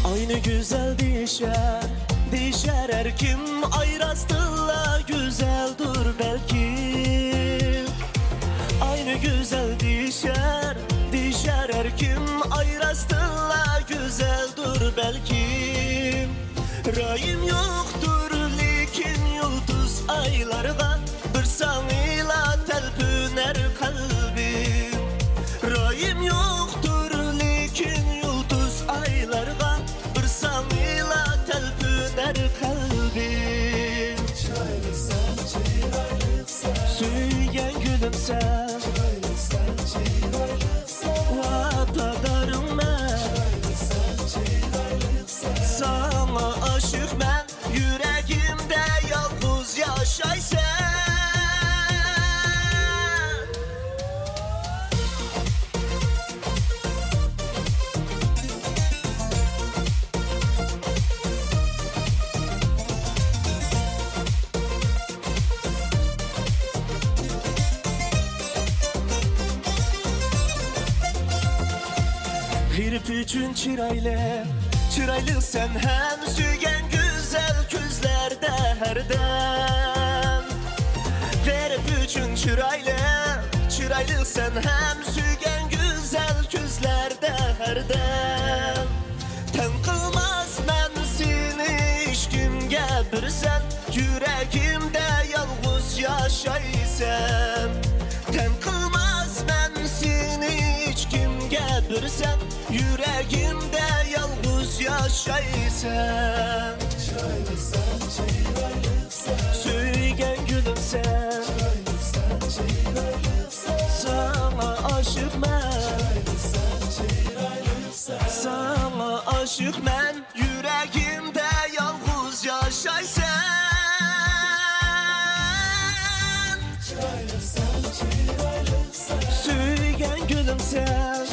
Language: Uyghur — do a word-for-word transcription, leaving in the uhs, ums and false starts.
ئاينى گۈزەل دېيىشەر، دېيىشەر ھەر كىم، ئاي راستتىنلا گۈزەلدۇر بەلكىم. ئاينى گۈزەل دېيىشەر، دېيىشەر ھەر كىم، ئاي راستتىنلا گۈزەلدۇر بەلكىم. رايىم يوقتۇر لېكىن يۇلتۇز ئايلارغا، بىر ساڭىلا تەلپۈنەر قەلبىم. رايىم يوقتۇر لېكىن يۇلتۇز ئايلارغا، بىر ساڭىلا تەلپۈنەر قەلبىم. چىرايلىقسەن، چىرايلىقسەن. سۆيگەن گۈلۈمسەن. چىرايلىقسەن، چىرايلىقسەن. ۋاپادارىڭمەن. چىرايلىقسەن، چىرايلىقسەن. ساڭا ئاشىقمەن. يۈرەگىمدە يالغۇز ياشايسەن. غېرىب ئۈچۈن چىرايلىق، چىرايلىق سەن ھەم سۆيگەن گۈزەل كۆزلەردە ھەردەم. غېرىب ئۈچۈن چىرايلىق، چىرايلىق سەن ھەم سۆيگەن گۈزەل كۆزلەردە ھەردەم. تەڭ قىلماسمەن سېنى ھېچكىمگە بىر سەن، يۈرەگىمدە يالغۇز ياشايسەن. تەڭ قىلماسمەن سېنى ھېچكىمگە بىر سەن، يۈرەگىمدە يالغۇز ياشايسەن. چىرايلىقسەن، چىرايلىقسەن. سۆيگەن گۈلۈمسەن. چىرايلىقسەن، چىرايلىقسەن. ساڭا ئاشىقمەن. چىرايلىقسەن، چىرايلىقسەن. ساڭا ئاشىقمەن. يۈرەگىمدە يالغۇز ياشايسەن. چىرايلىقسەن، چىرايلىقسەن. سۆيگەن گۈلۈمسەن.